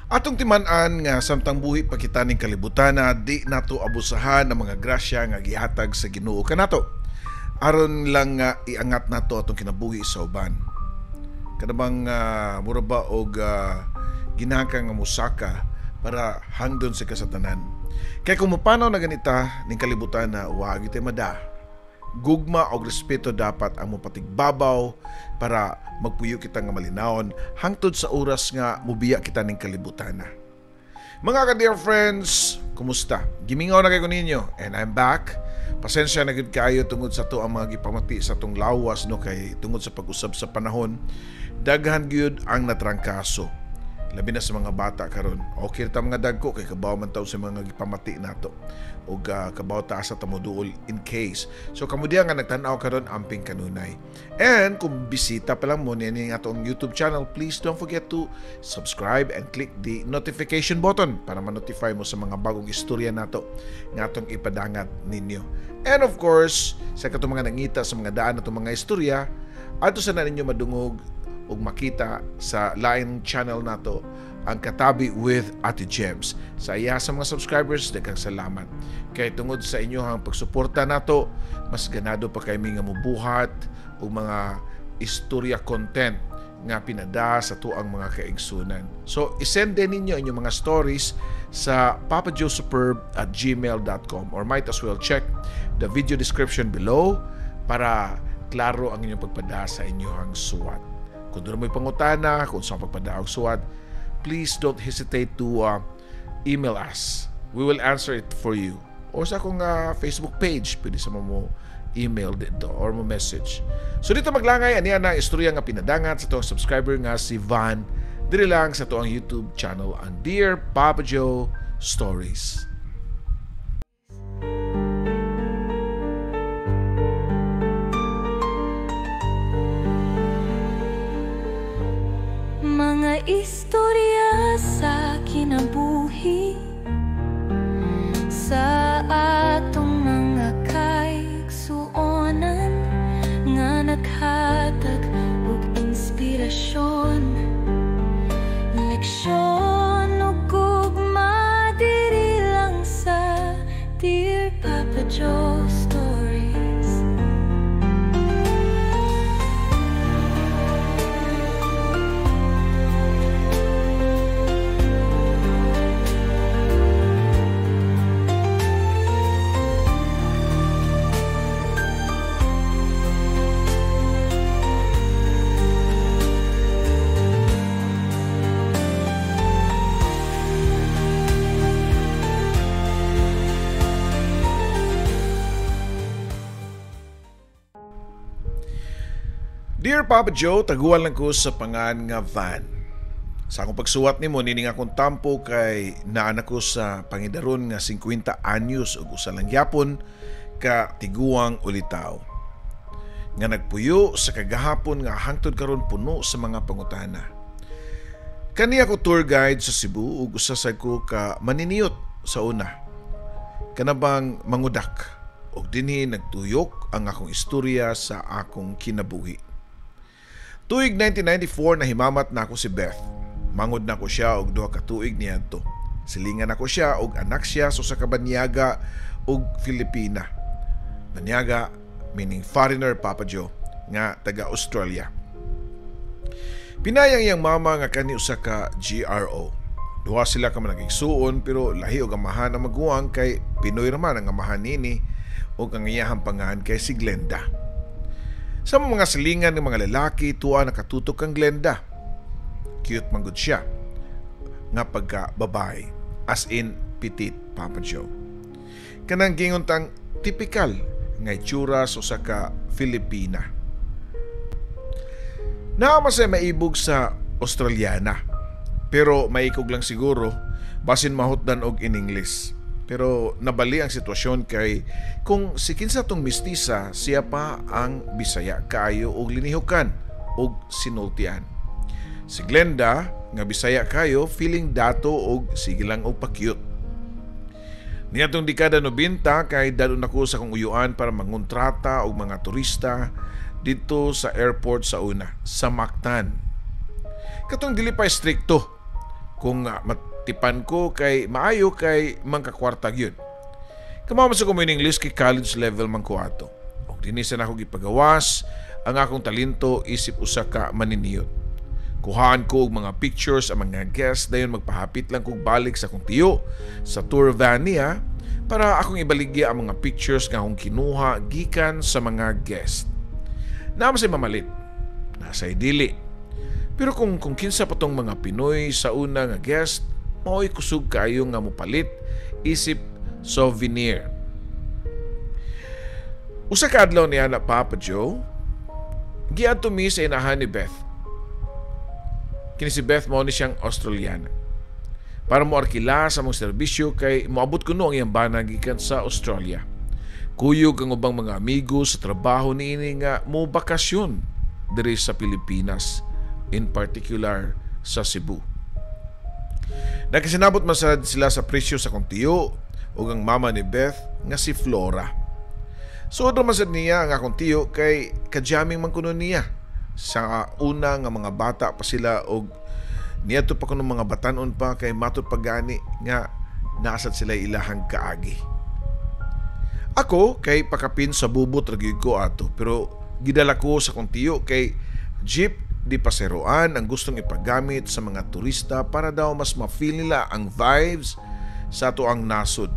Atong timan-an nga samtang buhi pa kita ning kalibutana, di nato abusahan ang mga grasya nga gihatag sa Ginoo kanato. Aron lang nga iangat nato atong kinabuhi sa uban. Kanabang mura ba og ginaka nga musaka para hangdon sa kasatanan. Kay kung mopanaw na ganita ning kalibutana, wa gyud tay mada. Gugma og respeto dapat ang mopatigbabaw para magpuyo kita nga malinawon hangtod sa oras nga mobiya kita ning kalibutana. Mga ka-dear friends, kumusta? Gimingaw na kay ko ninyo and I'm back. Pasensya na gud kaayo tungod sa to ang mga gipamati sa tong lawas, no, kay tungod sa pag-usab sa panahon, daghan gyud ang natrangkaso. Labi na sa mga bata karon. Okay ta mga dagko kay kabaw man taw sa mga gipamati nato ug kabaw ta sa tamoduol in case. So kamo diha nga nagtan-aw karon, amping kanunay. And kung bisita pa lang mo niini atong YouTube channel, please don't forget to subscribe and click the notification button para ma-notify mo sa mga bagong istorya nato nga atong ipadangat ninyo. And of course, sa katong mga nangita sa mga daan natong mga istorya, adto sa na ninyo madungog ug makita sa lain channel nato, ang Katabi with Ate Gems. Sa iya sa mga subscribers, daghang salamat. Kay tungod sa inyohang pagsuporta nato, mas ganado pa kay mi nga mobuhat og mga istorya content nga pinada sa tuang mga kaigsunan. So, isend din ninyo inyong mga stories sa papajoesuperb@gmail.com or might as well check the video description below para klaro ang inyong pagpada sa inyong suwat. Kung doon mo'y pangutana, kung saan pagpadaog suwat, please don't hesitate to email us. We will answer it for you. Or sa akong Facebook page, pwede sa mo email dito or mo message. So dito maglangay, aniya na ang istorya nga pinadangat sa tuang subscriber nga si Van. Diri lang sa tuang YouTube channel, ang Dear Papa Joe Stories. Mga istorya sa kinabuhi, sa atong mga kaigsuonan nga naghatag og inspirasyon, leksyon ug gugma diri lang sa Dear Papa Joe Stories. Dear Papa Joe, taguan lang ko sa pangan nga Van. Sa akong pagsuwat nimo, nining akong tampo kay naan ako sa pangidaron nga 50 anyos ug usa lang gyapon ka tiguang ulitaw. Nga nagpuyo sa kagahapon nga hangtod karon puno sa mga pangutana. Kani ako tour guide sa Cebu ug usa sad ko ka maniniyot sa una. Kanabang mangudak ug dinhi nagtuyok ang akong istorya sa akong kinabuhi. Tuig 1994 nahimamat na ako si Beth. Mangod na ko siya og duha ka tuig niadto. Silingan ako siya og anak siya sa usa ka banyaga og Filipina. Banyaga meaning foreigner, Papa Joe, nga taga Australia. Pinayang iyang mama nga kani usa ka GRO. Duha sila ka managigsuon pero lahi og amahan ang maguwang kay Pinoy raman ang amahan nini ug ang iyahang pangahan kay si Glenda. Sa mga silingan ng mga lalaki, tuwa nakatutok kang Glenda. Cute man gud siya nga pagka babae, as in petit, Papa Joe. Kanang gingon tang tipikal nga itsura sa usa ka Filipina. Naa man say maibog sa Australiana, pero maikog lang siguro basin mahutdan og in English. Pero nabali ang sitwasyon kay kung si kinsa tong mistisa, siya pa ang Bisaya kaayo og linihukan og sinultian. Si Glenda nga Bisaya kayo, feeling dato og sige lang og pa-cute. Niadtong dekada 90 kay dadon ako sa akong uyuan para mangontrata og mga turista didto sa airport sa una, sa Mactan. Katong dili pa strikto. Kung matipan ko kay maayo kay mangkakwarta gyud. Kamao man sa ko in English kay college level man ko ato. Og dinhi sa nako gipagawas ang akong talento isip usa ka maniniyot. Kuhaan ko og mga pictures ang mga guests, dayon magpahapit lang kog balik sa akong tiyo sa tour van niya para akong ibaligya ang mga pictures nga akong kinuha gikan sa mga guest. Naa man say mamalit, naa say dili. Pero kung kinsa pa tong mga Pinoy sa una nga guest, mao'y kusog kaayo nga mopalit isip souvenir. Usa ka adlaw niya na, Papa Joe, giadto mi sa inahan ni Beth. Kini si Beth, mao ni siyang Australiana. Para mo arkila sa mong serbisyo kay moabot kuno ang iyang bana gikan sa Australia. Kuyog ang ubang mga amigo sa trabaho niini nga mo bakasyon diri sa Pilipinas, in particular sa Cebu. Nakasinabot man sad sila sa presyo sa akong tiyo ug ang mama ni Beth nga si Flora. Suod man sad niya ang akong tiyo kay kajamming man kuno niya sa una nga mga bata pa sila og niadto pa kuno mga batanon pa, kay matud pa gani nga nasad sila ilahang kaagi. Ako kay pakapin sa bubot ra gyud ko ato, pero gidala ko sa akong tiyo kay jeep di paseroan ang gustong ipagamit sa mga turista para daw mas ma-feel nila ang vibes sa ato ang nasod.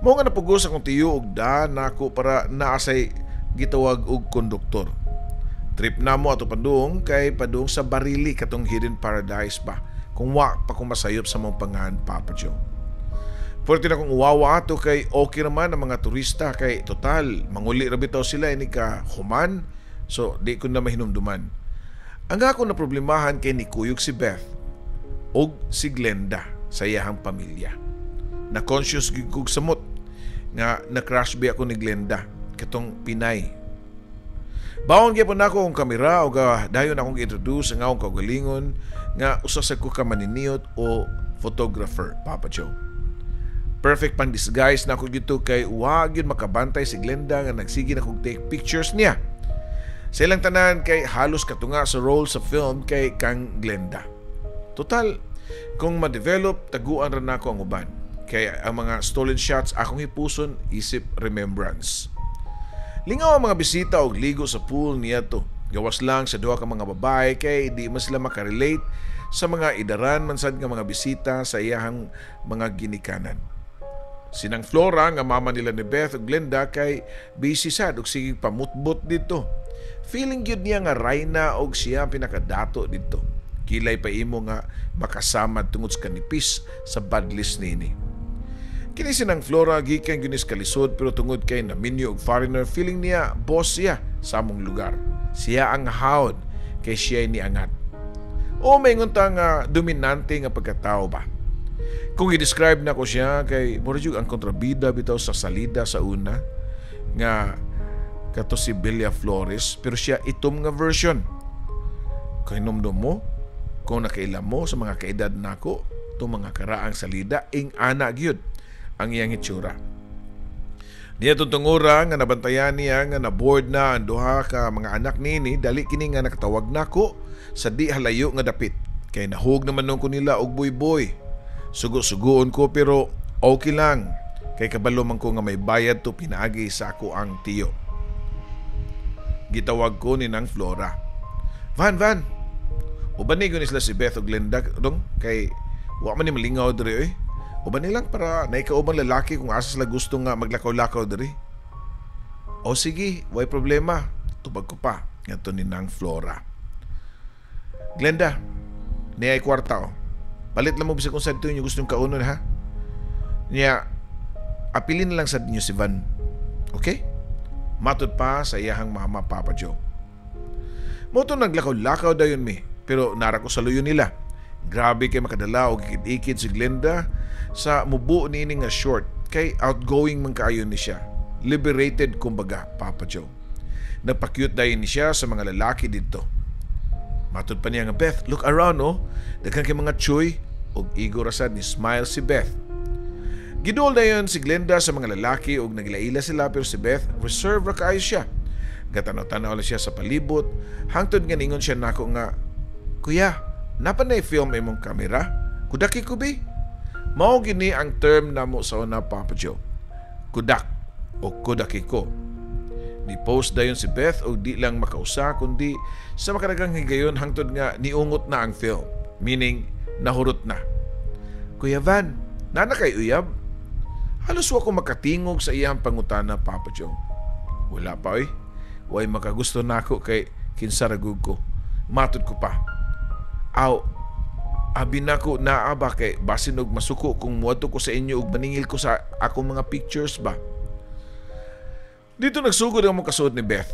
Mao nga napugos akong tiyo og da nako para naasay gitawag og konduktor. Trip na mo ato padung kay padung sa Barili, katong Hidden Paradise ba, kung wa pa ko masayop sa mong pangahan, Papa Joe. Fuerte na kong uwawa ato kay okay naman ang mga turista kay total manguli ra bitaw sila ini ka human, so di ko na mahinumduman. Ang ako na problemahan kay nikuyog si Beth og si Glenda sa iyahang pamilya. Na conscious gyud kog samot nga na-crush bi ako ni Glenda katong Pinay. Bawon gyapon nako ang kamera og dayon akong gi-introduce ang akong kaugalingon nga usa sa ko ka maniniyot o photographer, Papa Joe. Perfect pang disguise na ako dito kay wa gyud makabantay si Glenda nga nagsige na kog take pictures niya. Sa ilang tanan kay halos katunga sa role sa film kay kang Glenda. Total, kung ma-develop, taguan ra nako ang uban. Kay ang mga stolen shots akong hipuson isip remembrance. Lingaw ang mga bisita og ligo sa pool niya to. Gawas lang sa duha ka mga babae kay di man sila makarelate sa mga idaran man sad nga mga bisita sa iyahang mga ginikanan. Sinang Flora nga mama nila ni Beth ug Glenda kay busy sad og sige pamutbot dito. Feeling gyud niya nga rayna og siya ang pinakadato dito. Kilay pa imo nga makasama tungod sa kanipis sa badlis nini. Kini sinang Flora gikan gyud sa kalisod, pero tungod kay naminyo og foreigner, feeling niya boss siya sa among lugar. Siya ang hawd kay siya niangat. O maingon ta nga dominante nga pagkatao ba. Kung i-describe na ko siya kay mura jud ang kontrabida bitaw sa salida sa una nga kato si Bella Flores, pero siya itom nga version. Kahinumdum mo kung nakaila mo sa mga kaedad nako itong mga karaang salida, ing ana gyud ang iyang hitsura. Niya tungura nga nabantayan niya nga na-board na ang duha ka mga anak nini, dali kini nga nakatawag nako sa di halayo nga dapit. Kay nahug naman nung ko nila og boy-boy. Sugo-sugoon ko pero okay lang. Kay kabalo man ko nga may bayad to pinaagi sa ako ang tiyo. Gitawag ko ni nang Flora. "Van, Van! Uban ni sila si Beth ug Glenda dong kay wa man ni malingaw diri oy. Uban nilang para naikaubang lalaki kung asa sila gusto nga maglakaw-lakaw diri." "O sige, way problema," tubag ko pa ngadto ni nang Flora. "Glenda, niya ay kwarta o. Palit lang mo bisag kung sa inyo gustong kaunon ha. Niya, apilin na lang sa ninyo si Van. Okay?" Matod pa sa iyahang mama, Papa Joe. Moto naglakaw-lakaw dayon mi, pero nara ko sa luyo nila. Grabe kay makadala og ikid-ikid si Glenda sa mubo niini nga short kay outgoing man kaayo ni siya. Liberated kumbaga, Papa Joe. Nagpa-cute dayon ni siya sa mga lalaki dito. Matod pa niya nga, "Beth, look around oh. Daghan kay mga chuy." Og igo rasad ni smile si Beth. Gidol dayon si Glenda sa mga lalaki og naglaila sila, pero si Beth reserve ra kaayo siya. Gatanaw-tanaw lang siya sa palibot hangtod nga ningon siya nako nga, "Kuya, napa na film imong kamera?" Kudaki ko bi. Mao gini ang term namo sa una, Papa Joe. Kudak o kudaki ko. Ni post dayon si Beth og di lang makausa kundi sa makadaghang higayon hangtod nga niungot na ang film. Meaning, nahurot na. "Kuya Van, naa na kay uyab?" Halos wa ko makatingog sa iyang pangutana, Papa Joe. "Wala pa oy. Way makagusto nako kay kinsa ra gud ko." Matod ko pa. "Aw, abi nako naa ba kay basin og masuko kung muadto ko sa inyo ug maningil ko sa akong mga pictures ba?" Dito nagsugod ang among kasuod ni Beth.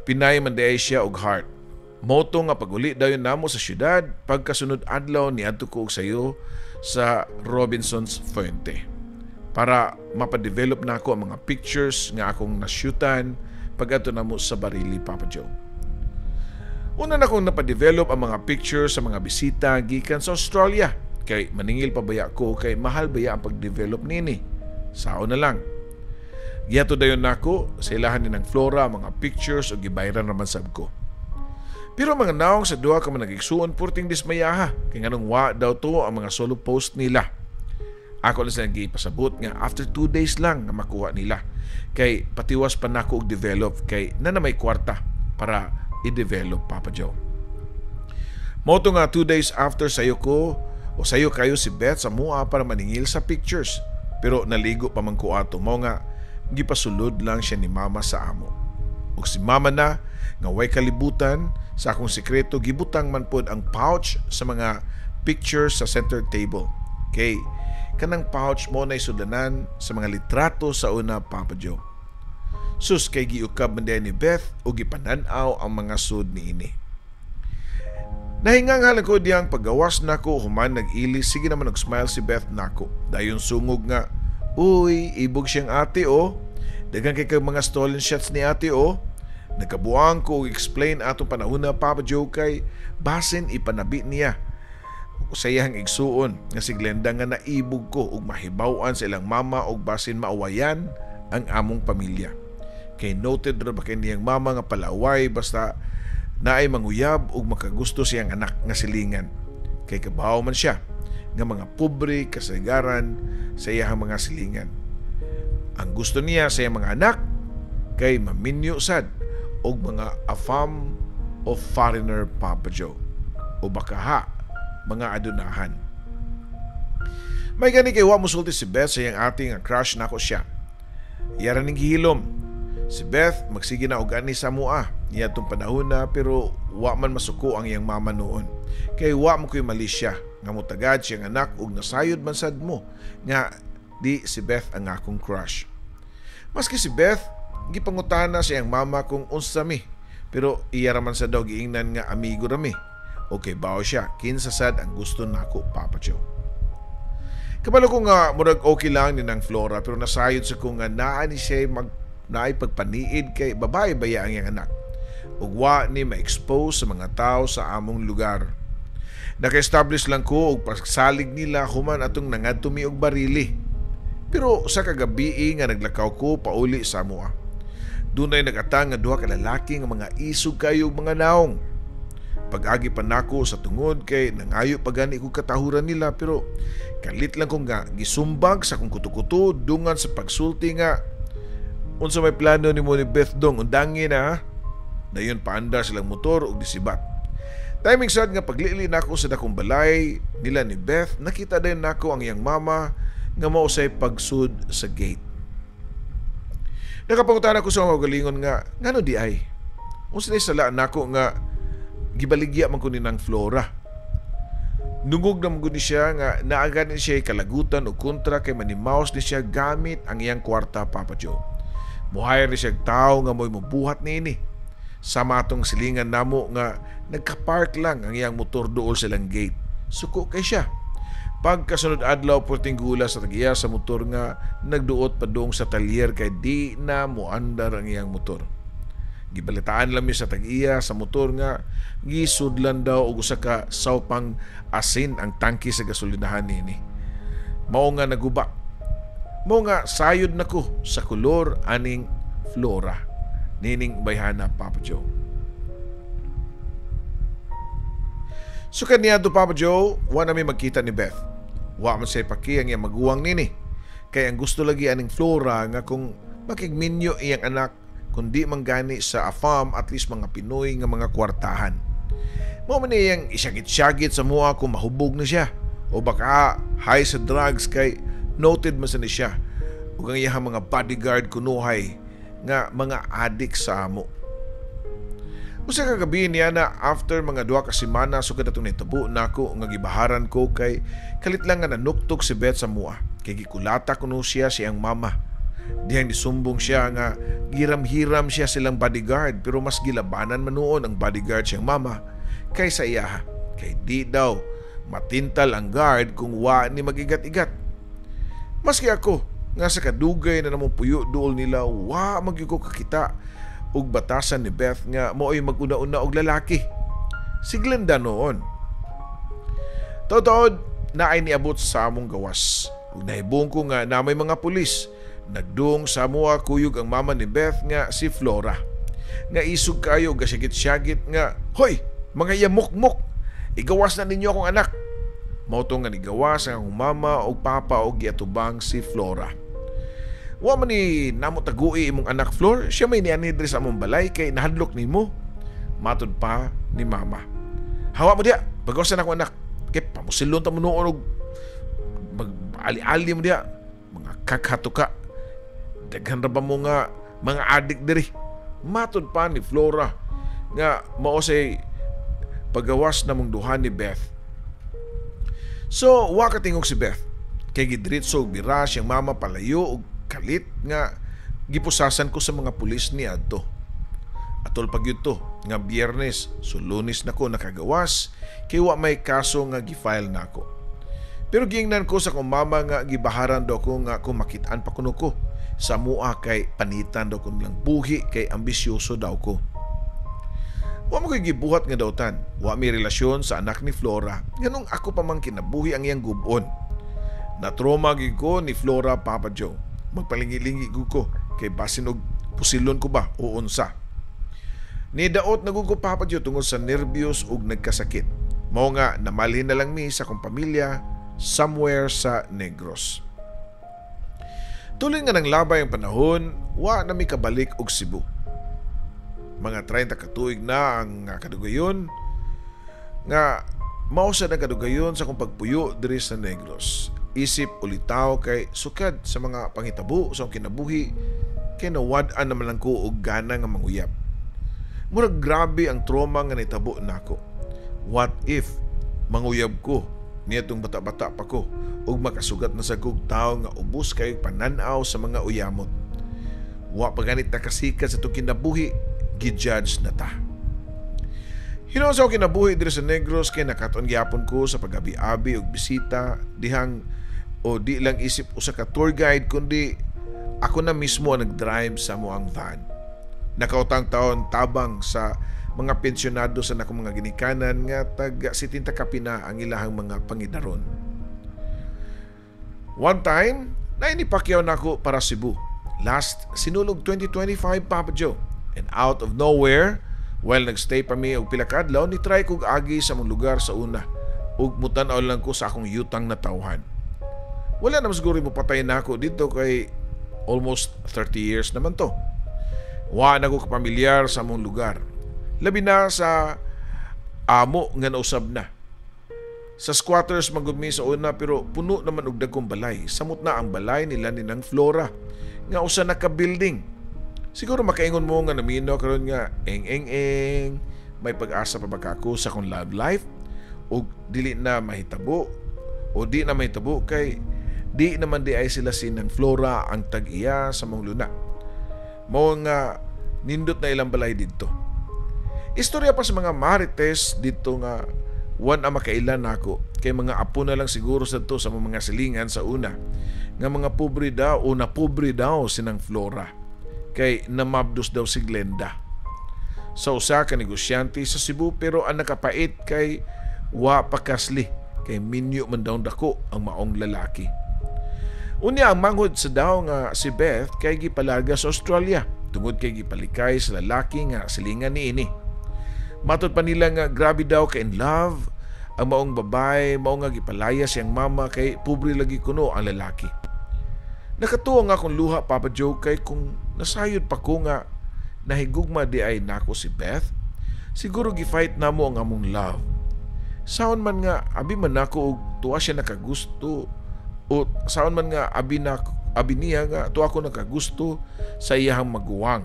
Pinay man diay siya og heart. Mao to nga paguli dayon namo sa syudad, pagkasunod adlaw niadto ko og sayo sa Robinson's Fuente para mapadevelop nako ang mga pictures nga akong nasyutan pag-adto namo sa Barili, Papa Joe. Una na kong napadevelop ang mga pictures sa mga bisita gikan sa Australia. Kay maningil pa baya ko kay mahal baya ang pag-develop nini. Sao na lang. Gihatod dayon nako sa ilahan ni ng Flora ang mga pictures o gibayran naman sab ko. Pero mga naong sa duha ka man nagigsuon purting dismayaha kay nganong wa daw to ang mga solo post nila. Ako lang sila gipasabot nga after 2 days lang nga makuha nila. Kay patiwas pa nako og develop kay na may kwarta para i-develop, Papa Joe. Mao to nga 2 days after, sayo ko o sayo kayo si Beth sa mua para maningil sa pictures. Pero naligo pa man ko ato, mao nga gipasulod lang siya ni Mama sa amo. Ug si Mama na nga way kalibutan sa akong sekreto, gibutang man pod ang pouch sa mga pictures sa center table. Kay kanang pouch mo na isudlanan sa mga litrato sa una, Papa Joe. Sus, kay giukab man ni Beth ug gipanan-aw ang mga sud niini. Nahingang ko diyang paggawas nako human nag-ilis, sige naman nag-smile si Beth nako. Dayon sungog nga, "Uy, ibog siyang ate oh. Daghan kay kag mga stolen shots ni ate oh." Nagkabuang ko og explain atong panahon na, Papa Joe, kay basin ipanabi niya sa iyang igsuon nga si Glenda nga naibog ko ug mahibaw-an sa ilang mama og basin maawayan ang among pamilya. Kay noted ra ba kay niyang mama nga palaway basta naay manguyab ug makagusto siyang anak nga silingan. Kay kabaw man siya nga mga pobre kasagaran sa iyang mga silingan. Ang gusto niya sa iyang mga anak kay maminyo sad og mga afam o foreigner, Papa Joe, o baka ha mga adunahan. May gani kay wa musulti si Beth sa iyang ating nga crush nako siya. Iyara ning gihilom. Si Beth magsige na og ani sa mua niya tong panahon na, pero wa man masuko ang iyang mama noon. Kay wa mo ko'y mali siya nga mutagad siyang anak ug nasayod man sad mo nga di si Beth ang akong crush. Maski si Beth gipangutana sa iyang mama kung unsa mi, pero iya ra man sa daw giingnan nga amigo ra mi. Okay, bawo siya kinsa sad ang gusto nako, Papa Joe. Kabalo ko nga murag okay lang ni nang Flora, pero nasayod sa ko nga naa ni siya mag naay pagpaniid kay babae baya ang iyang anak ug wa ni ma-expose sa mga tao sa among lugar. Naka-establish lang ko og pagsalig nila human atong nangadto mi og Barili. Pero sa kagabi nga naglakaw ko pauli sa amoa, dunay nagatang nga duha ka lalaki nga mga isog kayo og mga naong. Pag-agi pa nako sa tungod kay nangayo pa gani ko katahuran nila, pero kalit lang ko nga gisumbag sa akong kuto-kuto dungan sa pagsulti nga, "Unsa may plano nimo ni Beth dong, undangi na ha?" Dayon paandar silang motor ug disibat. Timing sad nga paglili nako sa dakong balay nila ni Beth, nakita dayon nako ang iyang mama nga mao say pagsud sa gate. Nakapangutana ko sa mga galingon nga ngano di ay? Unsa nay sala nako nga gibaligya man ko ni nang Flora? Nungog na man ni siya nga naa gani siya kalagutan o kontra kay manimaos ni siya gamit ang iyang kwarta, Papa Joe. Muhire ni siya tao nga mo'y mubuhat niini. Sama atong silingan namo nga nagka-park lang ang iyang motor duol sa ilang gate. Suko kay siya. Pagkasunod adlaw, perting gula sa tagiya sa motor nga nagduot padung sa talyer kay di na moandar ang iyang motor. Gibalitaan lang mi sa tag-iya sa motor nga gisudlan daw og usa ka sawpang asin ang tangki sa gasolinahan nini. Mao nga naguba. Mao nga sayod nako sa kolor aning Flora nining bayhana, Papa Joe. So kaniadto, Papa Joe, wa na mi magkita ni Beth. Wa man siya paki ang iyang maguwang nini. Kay ang gusto lagi aning Flora nga kung makigminyo iyang anak, kundi man gani sa AFAM, at least mga Pinoy nga mga kwartahan. Mao man iyang isyagit-syagit sa mua kung mahubog na siya o baka high sa drugs, kay noted man sa ni siya ug ang iyang mga bodyguard kunuhay nga mga adik sa amo. Usa ka gabi niya na after mga 2 ka semana sukad atong nitabo nako nga gibaharan ko, kay kalit lang nga nanuktok si Beth sa mua kay gikulata kuno siya siyang mama. Dihang nisumbong siya nga giramhiram siya silang bodyguard, pero mas gilabanan man noon ang bodyguard siyang mama kaysa iyaha, kay di daw matintal ang guard kung wa ni magigat-igat. Maski ako nga sa kadugay na namong puyo duol nila, wa magyud ko kakita og batasan ni Beth nga mao'y maguna-una og lalaki. Si Glenda noon. Taod-taod na ay niabot sa among gawas. Ug nahibong ko nga na may mga pulis. Nagdung sa amoa kuyog ang mama ni Beth nga si Flora. Nga isog kayo gasyagit-syagit nga, "Hoy, mga yamukmuk, igawas na ninyo akong anak." Mao to nga nigawas ang akong mama og papa og giatubang si Flora. "Wa man ni namo tagui imong anak, Flor, siya may niani diri sa among balay kay nahadlok nimo." Matod pa ni mama. "Hawa mo diha, pagawasan akong anak. Kay pamusilon ta mo noon og mag-ali-ali mo diha. Mga kakhato ka. Daghan ra ba mo nga mga adik diri?" Matod pa ni Flora nga mao say pagawas na mong duha ni Beth. So, wa katingog si Beth. Kay gidiretso og bira siyang mama palayo og kalit nga gipusasan ko sa mga pulis ni adto. Atol pag yun to, nga Biyernes, so Lunes na ko nakagawas, kay wa may kaso nga gi-file nako. Pero giingnan ko sa akong mama nga gibaharan daw ko nga kung makitaan pa kuno ko sa mua kay panitan daw ko nilang buhi kay ambisyoso daw ko. Wa mo ko'y gibuhat nga dautan, wa mi relasyon sa anak ni Flora, nganong ako pa man kinabuhi ang iyang gubon. Natroma gyud ko ni Flora, Papa Joe. Magpalingi-lingi gud ko kay basin og pusilon ko ba o unsa. Nidaot na gud ko, Papa Joe, tungod sa nervyos ug nagkasakit. Mao nga namalhin na lang mi sa akong pamilya somewhere sa Negros. Tuloy nga nang labay ang panahon, wa na mi kabalik og Cebu. Mga 30 ka tuig na ang kadugayon nga mao sa nagkadugayon sa akong pagpuyo diri sa Negros. Isip ulitaw kay sukad sa mga pangitabo sa akong kinabuhi kay nawad-an naman lang ko og gana nga manguyab. Murag grabe ang trauma nga nitabo nako. What if manguyab ko niadtong bata-bata pa ko ug makasugat na sa kog tawo nga ubos kay panan-aw sa mga uyamot? Wa pa ganit nakasikat sa itong kinabuhi, gi-judge na ta. Hinuon sa akong kinabuhi diri sa Negros kay nakaton gyapon ko sa pagabi-abi og bisita dihang o di lang isip usa ka tour guide kundi ako na mismo ang nag-drive sa amoang van. Nakautang taon tabang sa mga pensyonado sa nakong mga ginikanan nga tag 70 kapina ang ilahang mga pangidaron. One time, nainipakyaw nako para Cebu. Last Sinulog 2025, Papa Joe. And out of nowhere, while nagstay pa mi og pila ka adlaw, ni try kog agi sa mong lugar sa una ug mutan-aw lang ko sa akong yutang na tawhan. Wala naman siguro mo patay na ako dito kay almost 30 years naman to. Wa na ko kapamilyar sa among lugar. Labi na sa amo nga nausab na. Sa squatters magumi sa una pero puno naman og dagkong balay. Samot na ang balay nila ni nang Flora nga usa na ka building. Siguro makaingon mo nga namino karon nga eng eng eng, may pag-asa pa ba kako sa akong love life og dili na mahitabo o di na mahitabo kay di naman di ay sila sinang Flora ang tag-iya sa mong luna. Mao nga nindot na ilang balay didto. Istorya pa sa mga marites dito nga wan ang makailan nako kay mga apo na lang siguro sa to sa mga silingan sa una nga mga pobre daw o na pobre daw sinang Flora kay namabdos daw si Glenda sa usa ka negosyante sa Cebu, pero ang nakapait kay wa pa kasli kay minyo man daw dako ang maong lalaki. Unya ang manghod sa daw nga si Beth kay gipalaga sa Australia tungod kay gipalikay sa lalaki nga silingan niini. Matod pa nila nga grabe daw ka in love Ang maong babae mao nga gipalaya siyang mama kay pobre lagi kuno ang lalaki. Nakatuo nga akong luha, Papa Joe, kay kung nasayod pa ko nga nahigugma di ay nako si Beth, siguro gi-fight namo ang among love. Saon man nga abi man nako og tuwa siya nakagusto, o saon man nga abi na abi niya nga tuwa ko nakagusto sa iyahang maguwang.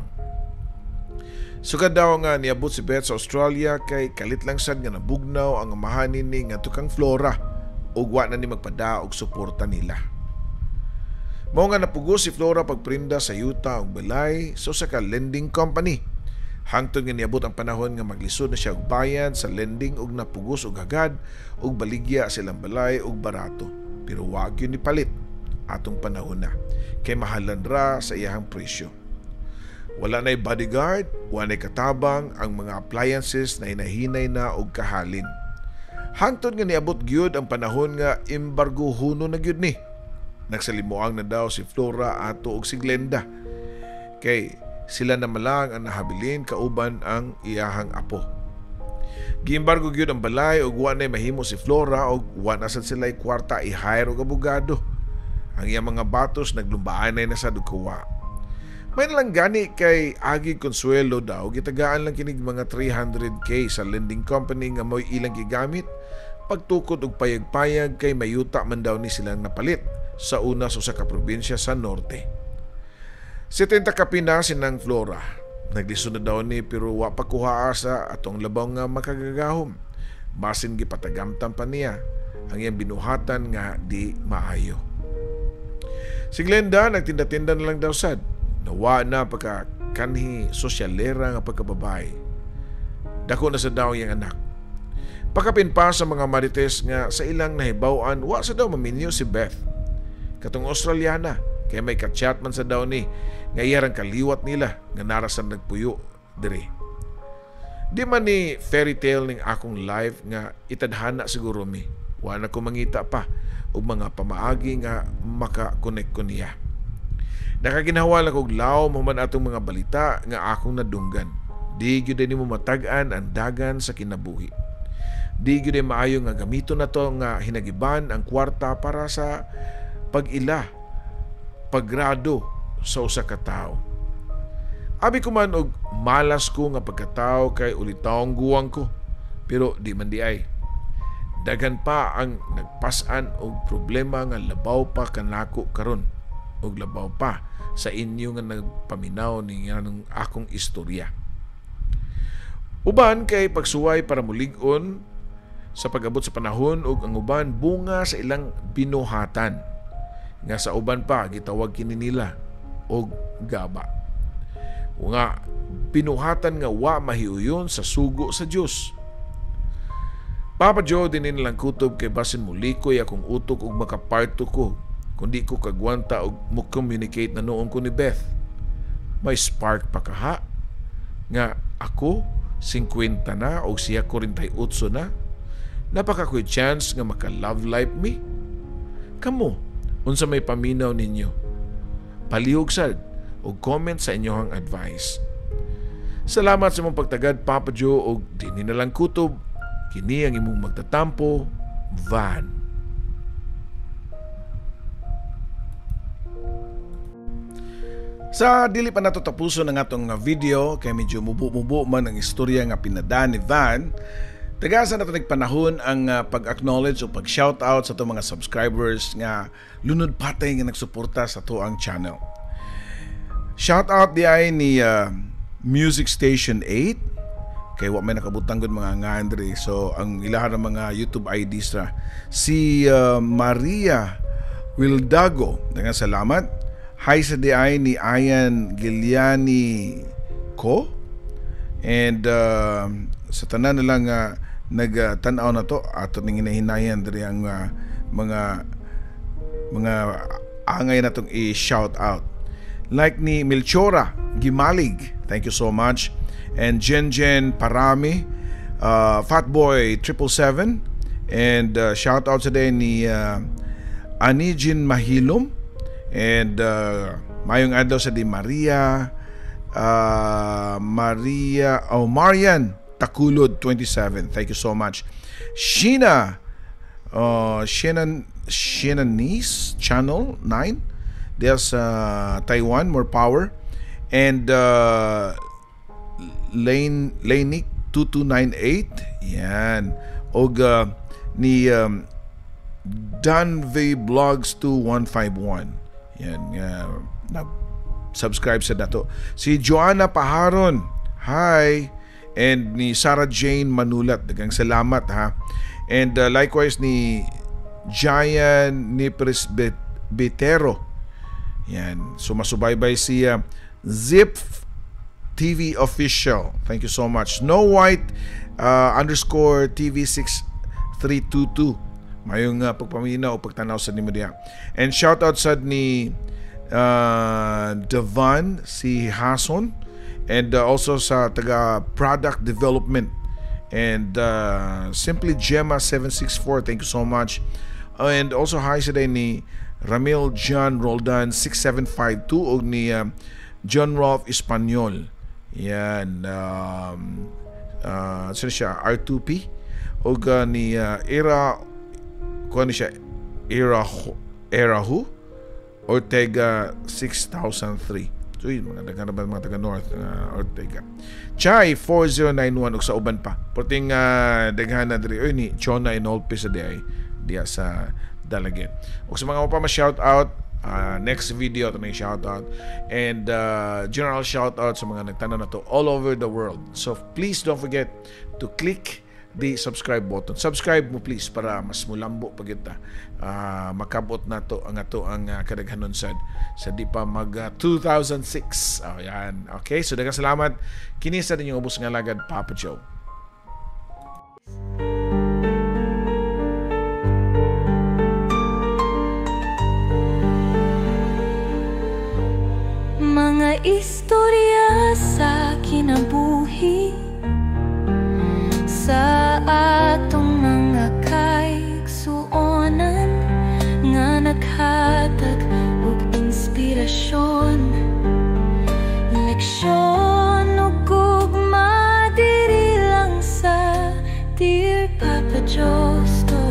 Sugad daw nga niabot si Beth sa Australia kay kalit lang sad nga nabugnaw ang amahan nini nga kang Flora ug wa na ni magpada og suporta nila. Mao nga napugos si Flora pagprinda sa yuta og balay sa usa ka lending company. Hangtod nga niabot ang panahon nga maglisod na siya og bayad sa lending ug napugos og hagad og baligya silang balay og barato. Pero wa gyud ni palit atong panahon na kay mahalan ra sa iyahang presyo. Wala na'y bodyguard, wa na'y katabang, ang mga appliances na hinahinay na og kahalin. Hangtod nga niabot gyud ang panahon nga embargo huno na gyud ni. Nagsalimuang na daw si Flora ato og si Glenda. Kay sila na malang ang nahabilin kauban ang iyahang apo. Giembargo gyud ang balay ug wa na'y mahimo si Flora og wa na sad sila'y kwarta i-hire og abogado. Ang iyang mga batos naglumbaanay na sad og kuwa. May nalang gani kay agi konsuelo daw, gitagaan lang kinig mga 300K sa lending company nga mo'y ilang gigamit pagtukod og payag-payag kay mayuta man daw ni silang napalit sa una sa usa ka probinsya sa norte. 70 kapina sinang Flora. Naglisod na daw ni pero wa pa kuha sa atong labaw nga makagagahom. Basin gipatagamtam pa niya ang iyang binuhatan nga di maayo. Si Glenda nagtinda-tinda na lang daw sad. Nawa na pagka kanhi sosyalera nga pagkababae. Dako na sa daw iyang anak. Pakapin pa sa mga marites nga sa ilang nahibaw-an wa sa daw maminyo si Beth. Katong Australiana kay may kachat man sa daw ni nga iyarang kaliwat nila nga narasan nagpuyo diri. Di man ni fairy tale ning akong life nga itadhana siguro mi. Wa na ko mangita pa og mga pamaagi nga maka-connect ko niya. Nakaginhawa lang kog laom human atong mga balita nga akong nadunggan. Di gyud nimo matag-an ang dagan sa kinabuhi. Di gyud maayo nga gamito na to nga hinagiban ang kwarta para sa pag-ila, paggrado sa usa ka tawo. Abi ko man og malas ko nga pagkatao kay ulitawong guwang ko, pero di man di ay. Daghan pa ang nagpas-an og problema nga labaw pa kanako karon og labaw pa sa inyo nga nagpaminaw ni nganong akong istorya. Uban kay pagsuway para mulig-on sa pag-abot sa panahon ug ang uban bunga sa ilang binuhatan nga sa uban pa gitawag kini nila og gaba. O nga binuhatan nga wa mahiuyon sa sugo sa Dios. Papa Joe, dinin lang kutob kay basin mulikoy akong utok ug makaparto ko kundi ko kagwanta og mo-communicate na noon ko ni Beth. May spark pa kaha nga ako 50 na o siya 48 na. Napaka ko'y chance nga maka-love life mi. Kamo, unsa may paminaw ninyo? Palihog sad og comment sa inyohang advice. Salamat sa imong pagtagad, Papa Joe, og dinhi na lang kutob. Kini ang imong magtatampo, Van. Sa dili pa nato tapuson ang atong video kay medyo mubo-mubo man ang istorya nga pinada ni Van. Tagasa nato nagpanahon ang pag-acknowledge o pag-shoutout sa atong mga subscribers nga lunod patay nga nagsuporta sa ato ang channel. Shoutout di ay ni Music Station 8 kay wa may nakabutang gud mga nga Andre. So ang ilahan ng mga YouTube IDs ra si Maria Wildago, daghang salamat. Hi sa DI ni Ayan Giliani ko. And sa tanan na lang nagtan-aw na to ato ning hinahinayan diri ang mga angay natong i-shout out. Like ni Melchora Gimalig, thank you so much. And Jen Jen Parami, Fatboy 777, and shout out today ni Anijin Mahilom. And mayong adlaw sa di Maria Maria oh Marian Takulod 27. Thank you so much. Sheena, Sheena Nice Channel 9. There's Taiwan, more power. And Lane Lanik 2298. Yan. Og ni Dan V Blogs 2151. Yan. Nag-subscribe sa nato. Si Joanna Paharon. Hi. And ni Sarah Jane Manulat. Daghang salamat ha. And likewise ni Giant Nipres Betero. Yan. Sumasubaybay si Zip TV Official. Thank you so much. Snow White underscore TV 6322. Mayong pagpaminaw o pagtanaw sa nimo diha. And shout out sad ni Devan si Hason, and also sa taga product development, and Simply Gemma 764. Thank you so much. And also hi sa day ni Ramil John Roldan 6752 og ni John Rolf Espanyol. Yan, sino siya? R2P og ni Era kuan ni siya, Era who Ortega 6003. So yun, mga daghan ba mga taga North Ortega. Chai 4091 ug sa uban pa. Perting daghan na diri oy ni Chona Inolpe sa diay diya sa Dalaguete. Ug sa mga pa ma-shout out next video ato na shout out, and general shout out sa mga nagtanaw na to all over the world. So please don't forget to click the subscribe button. Subscribe mo please para mas mulambo pa gyud ta. Makabot nato ang ato ang kadaghanon sad sa di pa mag 2006. Oh, yan. Okay, so daghang salamat. Kini sa inyong ubos nga alagad, Papa Joe. Mga istorya sa kinabuhi, sa atong mga kaigsuonan nga naghatag og inspirasyon, leksyon ug gugma diri lang sa Dear Papa Joe Stories.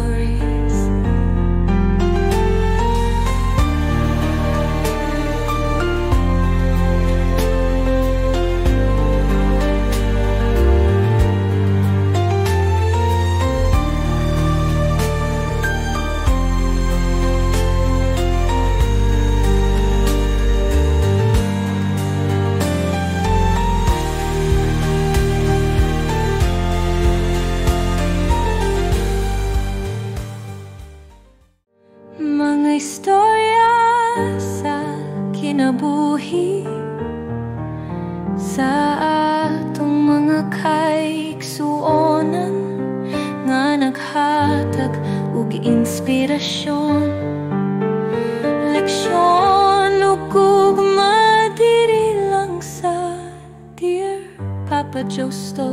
Mga istorya sa kinabuhi, sa atong mga kaigsuonan nga naghatag og inspirasyon, leksyon ug gugma diri lang sa Dear Papa Joe Stories.